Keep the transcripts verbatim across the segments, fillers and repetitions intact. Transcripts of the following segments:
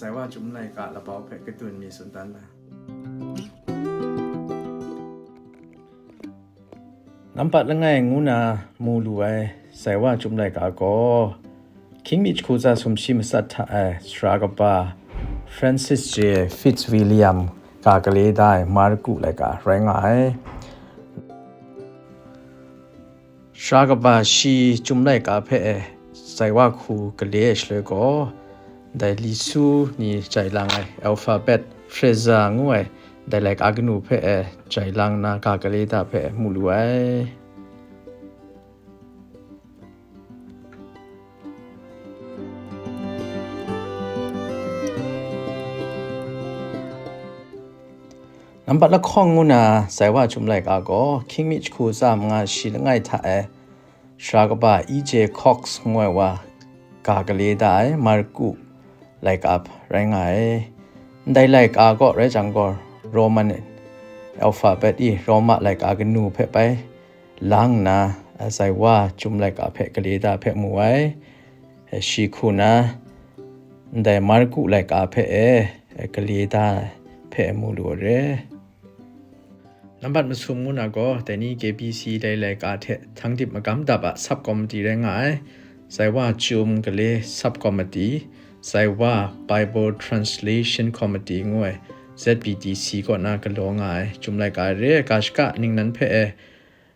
Saiwa Chyum Laika labau hpe kadun mi tsun dan ai. Nampat langai ngu na mu lu ai Saiwa Chyum Laika gaw, hkying mi jahku tsa sumshi matsat hta e sara kaba Francis J Fitzwilliam ga gale da ai Marku laika rai nga ai. Sara kaba shi Chyum Laika hpe e Saiwa hku gale ai shaloi gaw, ndai li su ni jai lang ai alphabet Fraser ngu ai ndai laika kanu hpe e jai lang na ga gale da hpe mu lu ai. Nampat lahkawng ngu na Saiwa Chyum Laika gaw, hkying mi jahku tsa manga shi langai hta e sara kaba E J Cox ngu ai wa ga gale da ai Marku laika rai nga ai. Ndai laika gaw rai jang gaw, Roman alphabet i Roma laika kanu hpe bai lang nna, Saiwa Chyum Laika hpe gale da hpe mu ai. Shi hku na, ndai Marku laika hpe e gale da hpe mu lu ai re. Nampat masum ngu na gaw, dai ni K B C dai laika hte htang dip magam dap a sub committee rai nga ai. Saiwa Chyum Gale sub committee, Saiwa Bible Translation Committee ngu ai Z B T C kaw na galaw nga ai Chyum Laika re ai ga shaka ningnan hpe e,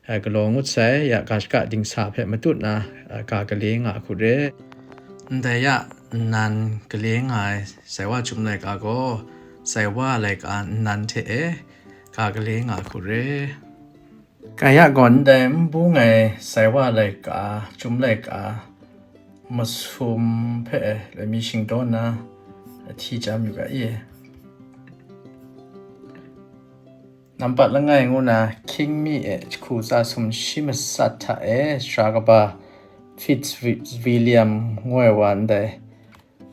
e, galaw ngut sai, ya ga shaka dingsa hpe matut na, e, ga gale nga hku re. Ndai ya nnan gale nga ai Saiwa Chyum Laika gaw, Saiwa laika nnan hte e ga gale nga hku re. Kaya gaw ndai n bung ai Saiwa laika, Chyum Laika masum hpe e loi mi shingdawn na ahti chyam yu ga i. Nampat langai ngu na hkying mi e jahku tsa sumshi matsat hta e sara kaba Fitzwilliam ngu ai wa ndai,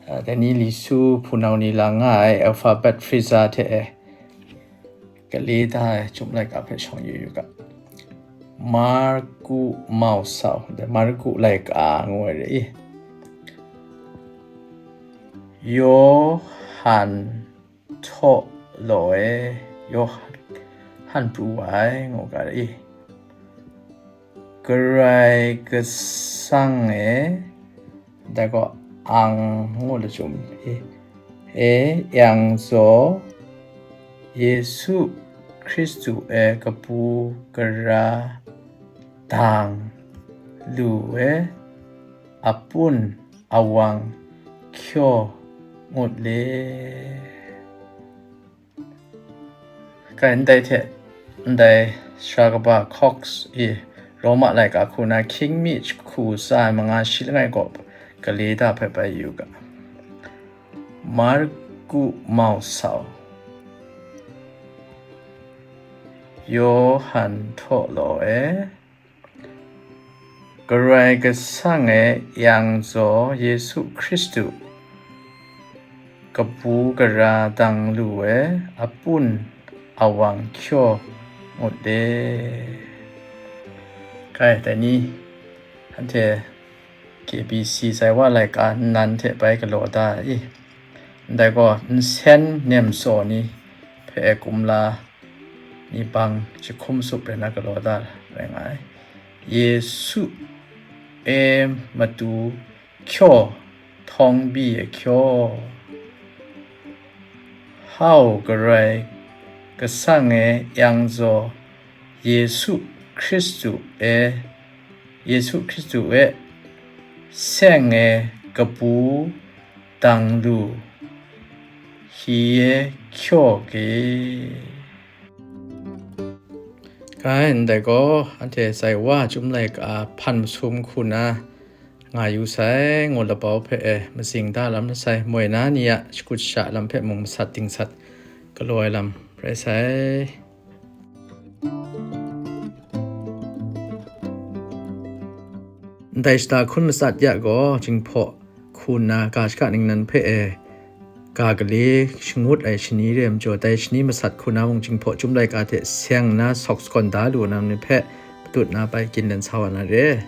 a, dai ni li su hpunau ni lang nga ai alphabet Fraser hte e gale da ai Chyum Laika hpe shawng yu yu ga. Marku mau sau, dai Marku laika ngu ai re i. Yohan htaw law e, Yohan pru wa ai ngu ga i. Karai Kasang e, dai gaw ang ngu lachyum e, e yang zaw, Yesu Hkristu e kabu gara dang lu e, apun awang hkyaw ngut le. Kai ndai hte, ndai sara kaba Cox i Roma laika hku na hkying mi jahku tsa manga shi langai gaw gale da hpe bai yu ga. Marku mau sau. Yohan htaw law e. Karai Kasang e yang zaw Yesu Hkristu kabu gara dang lu e, apun awang hkyaw ngut e. Kai, dai ni, anhte K B C Saiwa laika nnan hte bai galaw da i. Ndai gaw nsen nem tsaw ni hpe kumla ni bang jahkum sup rai na galaw da rai nga ai. Yesu e matu hkyaw, htawng byi e hkyaw. Hau Karai Kasang e yang zaw Yesu Hkristu e, Yesu Hkristu e seng e kabu dang lu, hi e hkyaw ke. Kai, ndai gaw, anhte Saiwa Chyum Laika hpan masum hku na nga yu sai, ngu labau hpe e matsing da lam na sai, moi na ni a shakut sha lam hpe mung masat dingsat galaw ai lam rai sai. Ndai shata hkun matsat ya gaw, Jinghpaw hku nna ga shaka ningnan hpe e ga gale shangut ai shani re ai majaw, dai shani matsat hku na mung Jinghpaw Chyum Laika hte seng nna sawk sagawn da lu na ni hpe patut na bai ginlen sa wa na re.